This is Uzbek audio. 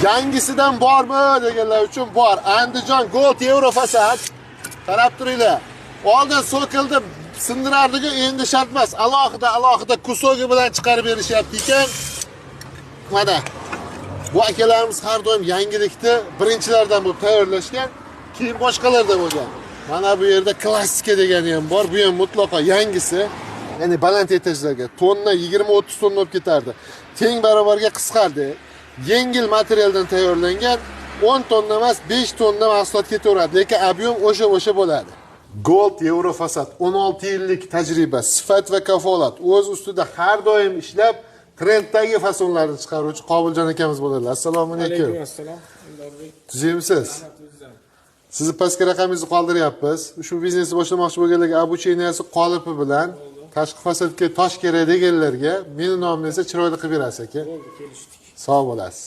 Yangisidan bormi deganlar uchun bor. Andijon Gold Euro fasad. Qarab turinglar. Oldin so'kildi, sindirardiku, endi shart emas. Alohida alohida кусок i bilan chiqarib berishyapti ekan. Mana bu akalarimiz har doim yangilikni birinchilardan bo'lib tayyorlashgan, keyin boshqalarda bo'lgan. Mana bu yerda klassika degani ham bor. Bu ham mutlaqo yangisi. Ya'ni baland etajlarga tonna 20-30 tonna bo'lib ketardi. Teng barobarga qisqardi. Yengil materialdan tayyorlangan, 10 tonna emas, 5 tonna mahsulot ketaveradi, lekin объем o'sha o'sha bo'ladi. Gold Euro fasad 16 yillik tajriba, sifat va kafolat. O'z ustida har doim ishlab, trenddagi fasonlarni chiqaruvchi Qobiljon akamiz bo'ladilar. Assalomu alaykum. Alaykum assalom. Eldarbek. Tuzukmisiz? Sizni pastki raqamingizni qoldiryapmiz. Ushbu biznesni boshlamoqchi bo'lganlarga обучения si qolipi bilan, tashqi fasadga tosh kerak deganlarga meni nomimni esa chiroyli qilib berasiz, aka. Bo'ldi, kelishdik. Sog' bo'lasiz.